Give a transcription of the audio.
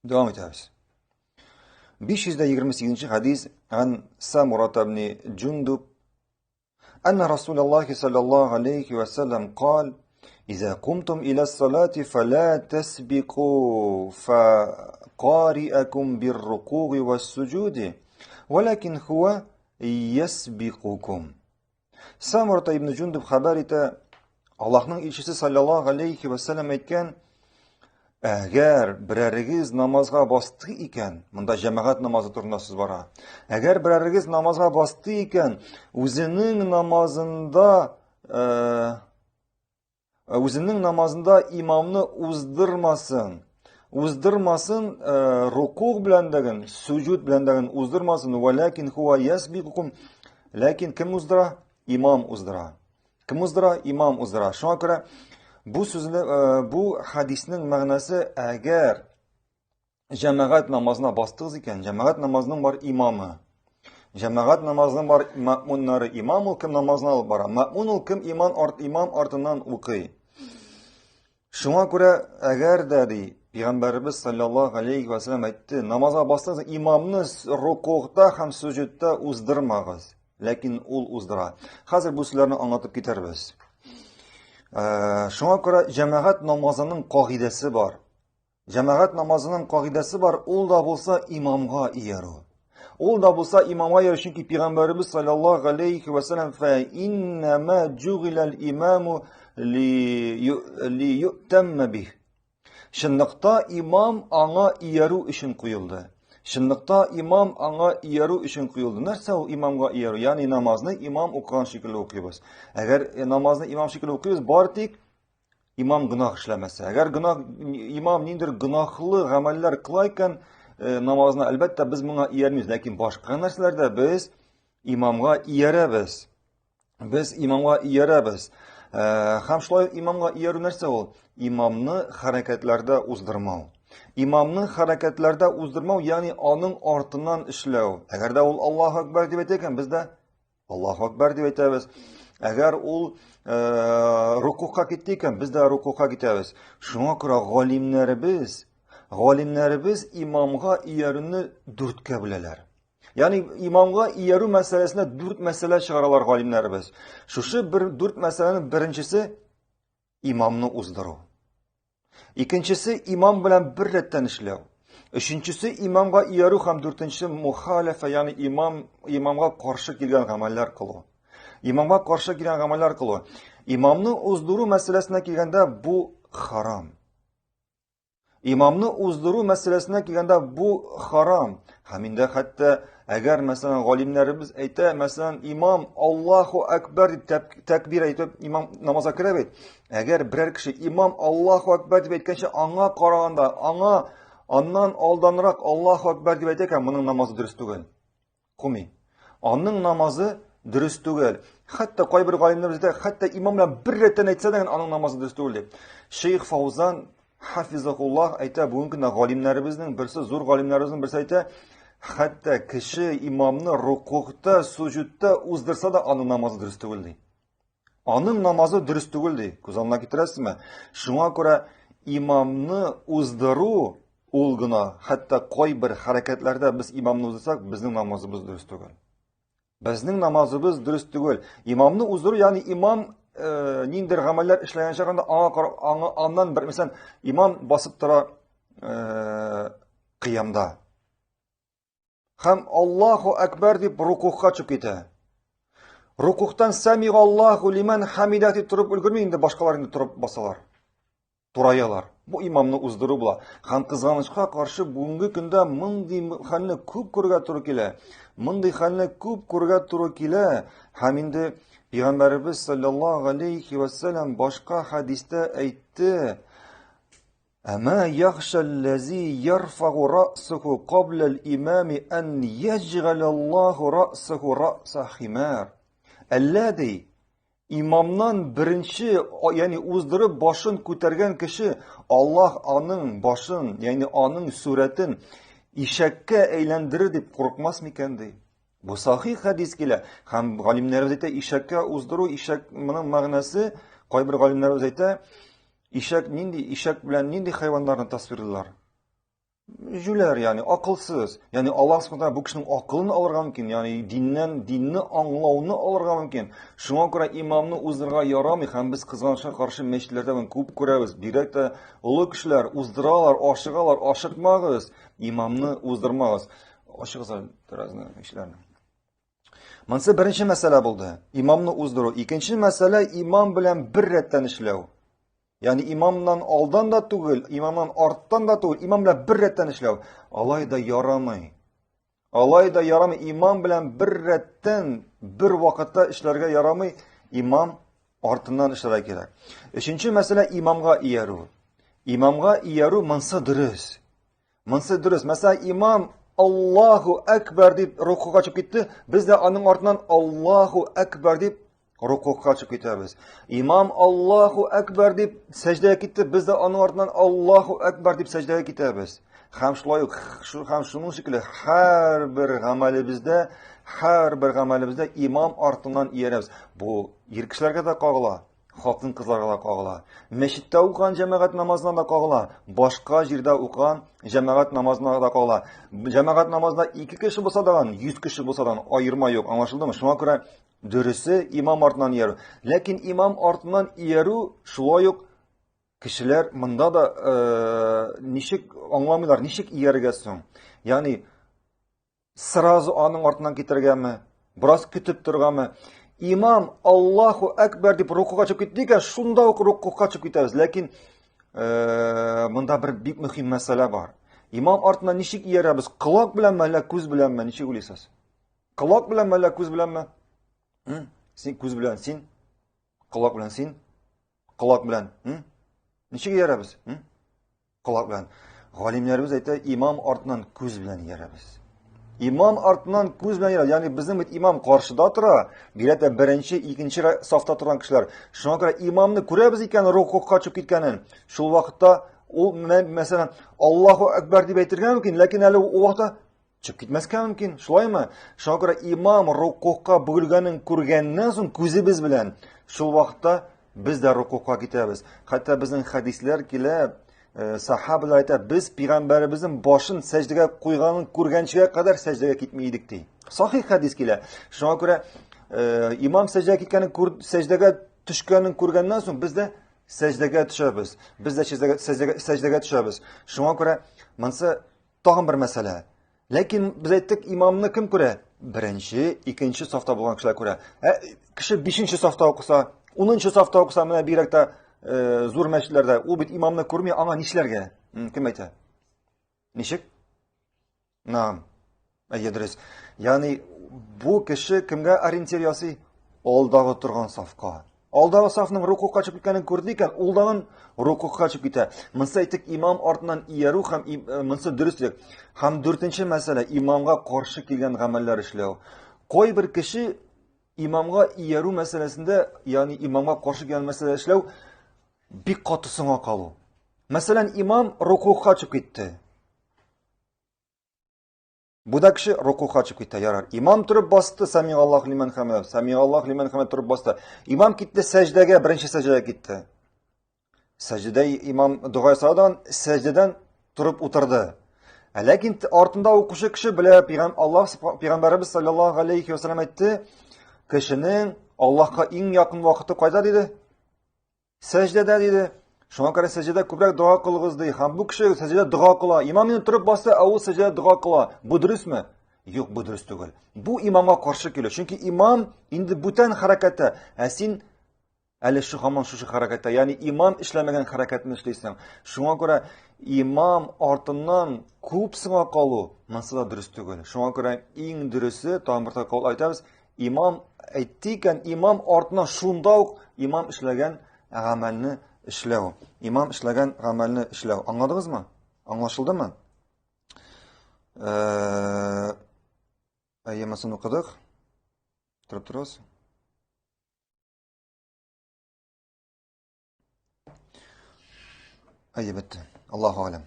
Дәвам итәбез. 528 хадис ан Самурата ибн Джундуб أن رسول الله صلى الله عليه وسلم قال إذا قمتم إلى الصلاة فلا تسبقوا فقارئكم بالركوع والسجود ولكن هو يسبقكم. Самурата ибн Джундуб хәбәр итә, Аллаһның илчесе саллаллаһу алейхи ва саллям әйткән, әгәр берәрегез намазга басты икән, монда җәмәгать намазы турында сүз бара. Әгәр берәрегез намазга басты икән, үзенең намазында Үзенең намазында имамны уздырмасын. Уздырмасын, рукуг белән дәген, суҗуд белән дәген уздырмасын. Валякин хуа ясбикукум. Ләкин кем уздыра? Имам уздыра. Кем уздыра? Имам уздыра. Шуңа күрә бу сүзне, бу хадиснең мәгънәсе, әгәр җәмәгать намазына бастыгыз икән, җәмәгать намазының бар имамы. Җәмәгать намазының бар мәэмуннары. Имам ул кем намазны алып бара? Мәэмун ул кем иман арт имам артыннан укый. Шуңа күрә әгәр дә ди, Пәйгамбәребез саллаллаһу алейхи ва саллям әйтте, намазга бастыгыз, имамны рукугта һәм суҗудта уздырмагыз. Ләкин ул уздыра. Хәзер бу сүзләрне аңлатып китәрбез. Шуңа күрә җәмәгать намазының кагыйдәсе бар. Җәмәгать намазының кагыйдәсе бар, ул да булса имамга иярү. Ул да булса имамга иярү, чөнки пәйгамбәребез саллаллаһу алейхи ва саллям фа иннама җугилал имаму ли ю'тамма бих. Чынлыкта имам аңа иярү өчен куелды. Чынлыкта имам аңа иярү өчен куелды. Нәрсә ул имамга иярү? Ягъни намазны имам укыган шикелле укыйбыз. Әгәр намазны имам шикелле укыйбыз, бар тик имам гөнаһ эшләмәсә. Әгәр гөнаһ имам ниндер гөнаһлы гамәлләр кыла икән, намазына әлбәттә без моңа иярмибез, ләкин башка нәрсәләрдә без имамга иярәбез. Без имамга иярәбез. Һәм шулай имамга иярү нәрсә ул? Имамны хәрәкәтләрдә уздырмау. Имамны хәрәкәтләрдә уздырмау, ягъни аның артыннан эшләү. Әгәр дә ул Аллаһу акбар дип әйтә икән, без дә Аллаһу акбар дип әйтәбез. Әгәр ул рукукка китте икән, без дә рукукка китәбез. Шуңа күрә галимнәребез, галимнәребез имамга иярүне дүрткә бүләләр. Ягъни имамга иярү мәсьәләсенә дүрт мәсьәлә чыгаралар галимнәребез. Шушы бер дүрт мәсьәләнең беренчесе имамны уздыру. Икенчесе имам белән бер рәттән эшләү. Өченчесе имамга иярү һәм дүртенчесе мухалифа, ягъни имам имамга каршы килгән гамәлләр кылу. Имамга каршы килгән гамәлләр кылу. Имамны уздыру мәсьәләсенә килгәндә бу харам. Имамны уздыру мәсьәләсенә килгәндә бу харам. Һәм инде хәтта әгәр мәсәлән галимнәребез әйтә, мәсәлән имам Аллаһу акбар дип тәкбир әйтеп имам намазга керә бит. Әгәр берәр кеше имам Аллаһу акбар дип әйткәнче аңа караганда, аңа аннан алданрак Аллаһу акбар дип әйтә икән, моның намазы дөрес түгел. Куми. Аның намазы дөрес түгел. Хәтта кайбер галимнәр әйтә, хәтта имам белән бер рәттән әйтсә дә, аның намазы дөрес түгел дип. Шейх Фаузан хафизахуллах әйтә, бүгенге көндә галимнәребезнең берсе, зур галимнәребезнең берсе әйтә, хәтта кеше имамны рукугта, суҗудта уздырса да, аның намазы дөрес түгел ди. Аның намазы дөрес түгел ди. Күз алдына китерәсезме? Шуңа күрә имамны уздыру ул гына, хәтта кайбер хәрәкәтләрдә без имамны уздырсак, безнең намазыбыз дөрес түгел. Безнең намазыбыз дөрес түгел. Имамны уздыру, ягъни имам ниндер гамәлләр эшләгән чагында аңа карап, аңа аннан бер мәсәлән, имам басып тора кыямда. Һәм Аллаһу Әкбәр дип рукухка төшеп китә. Рукухтан сәмига Аллаһу лиман хамида дип торып өлгерми инде башкалар инде торып басалар. Тураялар. Бу имамны уздыру була. Һәм кызганычка каршы бүгенге көндә мондый хәлне күп күрергә туры килә. Мондый хәлне күп күрергә туры килә. Һәм инде Пәйгамбәребез саллаллаһу алейхи ва саллям башка хәдистә әйтте: Әмә яхшәлләзи ярфагу рәсәху кабләл имами ән яҗгаләллаһу рәсәху рәсә химар. Әллә ди, имамнан беренче, ягъни уздырып башын күтәргән кеше, Аллаһ аның башын, ягъни аның сурәтен ишәккә әйләндерер дип курыкмас микән ди. Бу сахих хәдис килә. Һәм галимнәребез әйтә, ишәккә уздыру, ишәк моның мәгънәсе, кайбер галимнәребез әйтә, ишәк нинди, ишәк белән нинди хайваннарны тасвирлыйлар? җүләр, ягъни акылсыз. Ягъни Аллаһ субхана бу кешенең акылын алырга мөмкин, ягъни диннән динне аңлауны алырга мөмкин. Шуңа күрә имамны уздырырга ярамый һәм без кызганычка каршы мәчетләрдә моны күп күрәбез. Бигрәк тә олы кешеләр уздыралар, ашыгалар, ашыкмагыз, имамны уздырмагыз. Ачыгыз әле тәрәзне, кешеләрне. Монысы беренче мәсьәлә булды. Имамны уздыру. Икенче мәсьәлә имам белән бер рәттән эшләү. Ягъни имамнан алдан да түгел, имамнан арттан да түгел, имам белән бер рәттән эшләү. Алай да ярамый. Алай да ярамый. Имам белән бер рәттән бер вакытта эшләргә ярамый. Имам артыннан эшләргә кирәк. Өченче мәсьәлә имамга иярү. Имамга иярү монсы дөрес. Монсы дөрес. Мәсәлән, имам Аллаһу әкбәр дип рукуга чыгып китте, без дә аның артыннан Аллаһу әкбәр дип рукуга чыгып китәбез. Имам Аллаһу әкбәр дип сәҗдәгә китте, без дә аның артыннан Аллаһу әкбәр дип сәҗдәгә китәбез. Һәм шулай ук, һәм шуның шикелле һәрбер гамәлебездә, һәрбер гамәлебездә имам артыннан иярәбез. Бу ир кешеләргә дә кагыла, хатын-кызларга да кагыла. Мәчеттә укыган җәмәгать намазына да кагыла, башка җирдә укыган җәмәгать намазына да кагыла. Җәмәгать намазында ике кеше булса да, 100 кеше булса да аерма юк, аңлашылдымы? Шуңа күрә дөресе имам артыннан иярү. Ләкин имам артыннан иярү шулай ук кешеләр монда да э, ничек аңламыйлар, ничек иярергә соң? Ягъни Сразу аның артыннан китергәме? Бераз көтеп торгамы? Имам Аллаху әкбәр дип рукуга чыгып китте икән, шунда ук рукуга чыгып китәбез. Ләкин э, монда бер бик мөһим мәсьәлә бар. Имам артыннан ничек иярәбез? Колак беләнме, әллә күз беләнме? Ничек уйлыйсыз? Колак беләнме, әллә күз беләнме? Син күз белән, син колак белән, син колак белән. Ничек иярәбез? Колак белән. Галимнәребез әйтә, имам артыннан күз белән иярәбез. Имам артыннан күз белән иярәбез. Ягъни безнең бит имам каршыда тора, бигрәк тә беренче, икенче сафта торган кешеләр. Шуңа күрә имамны күрәбез икән, рукугка төшеп киткәнен. Шул вакытта ул, мәсәлән, Аллаһу әкбәр дип әйтергә мөмкин, ләкин әле ул вакытта Чыгып китмәскә мөмкин, шулаймы? Шуңа күрә имам рукугка бөгелгәнен күргәннән соң күзебез белән шул вакытта без дә рукугка китәбез. Хәтта безнең хәдисләр килә, э, сахабалар әйтә, без пәйгамбәребезнең башын сәҗдәгә куйганын күргәнчегә кадәр сәҗдәгә китми идек ди. Сахих хәдис килә. Шуңа күрә э, имам сәҗдәгә киткәнен күр, сәҗдәгә төшкәнен күргәннән соң без дә сәҗдәгә төшәбез. Без дә сәҗдәгә, сәҗдәгә, сәҗдәгә төшәбез. Шуңа күрә монысы Тагын бер мәсьәлә. Ләкин без әйттек, имамны кем күрә? Беренче, икенче сафта булган кешеләр күрә. Ә кеше бишенче сафта укыса, унынчы сафта укыса, менә бигрәк тә э, зур мәчетләрдә, ул бит имамны күрми, аңа нишләргә? Кем әйтә? Ничек? Наам. Әйе, дөрес. Ягъни бу кеше кемгә ориентир ясый? Алдагы торган сафка. Алдагы сафның рукугка чыгып киткәнен күрде икән, ул дагын рукугка чыгып китә. Монысы әйтик, имам артыннан иярү һәм э, монысы дөреслек. Һәм дүртенче мәсьәлә, имамга каршы килгән гамәлләр эшләү. Кайбер кеше имамга иярү мәсьәләсендә, ягъни имамга каршы килгән мәсьәлә эшләү бик каты соңа калу. Мәсәлән, имам рукугка чыгып китте. Бу да кеше рукуга чыгып китә, ярар. Имам торып басты, самигаллаһу лиман хамида, самигаллаһу лиман хамида торып басты. Имам китте сәҗдәгә, беренче сәҗдәгә китте. Сәҗдәдә имам дога ясаудан, сәҗдәдән торып утырды. Ә ләкин артында укучы кеше белә, пигам Аллаһ пәйгамбәребез саллаллаһу алейхи ва саллям әйтте, кешенең Аллаһка иң якын вакыты кайда диде? Сәҗдәдә диде. Шуңа күрә сәҗдәдә күбрәк дога кылыгыз ди. Һәм бу кеше сәҗдәдә дога кыла. Имам инде торып басты, ә ул сәҗдәдә дога кыла. Бу дөресме? Юк, бу дөрес түгел. Бу имамга каршы килү. Чөнки имам инде бүтән хәрәкәттә, ә син әле шу һаман шушы хәрәкәттә. Ягъни имам эшләмәгән хәрәкәтне эшлисең. Шуңа күрә имам артыннан күп соңа калу монысы да дөрес түгел. Шуңа күрә иң дөресе, тагын бер тапкыр әйтәбез, Имам әйтте икән, имам артына шунда ук имам эшләгән гамәлне эшләү. Имам эшләгән гамәлне эшләү. Аңладыгызмы? Аңлашылдымы? Э, әйе, монысын укыдык. Торып торыгыз. Әйе, бетте. Аллаһу алям.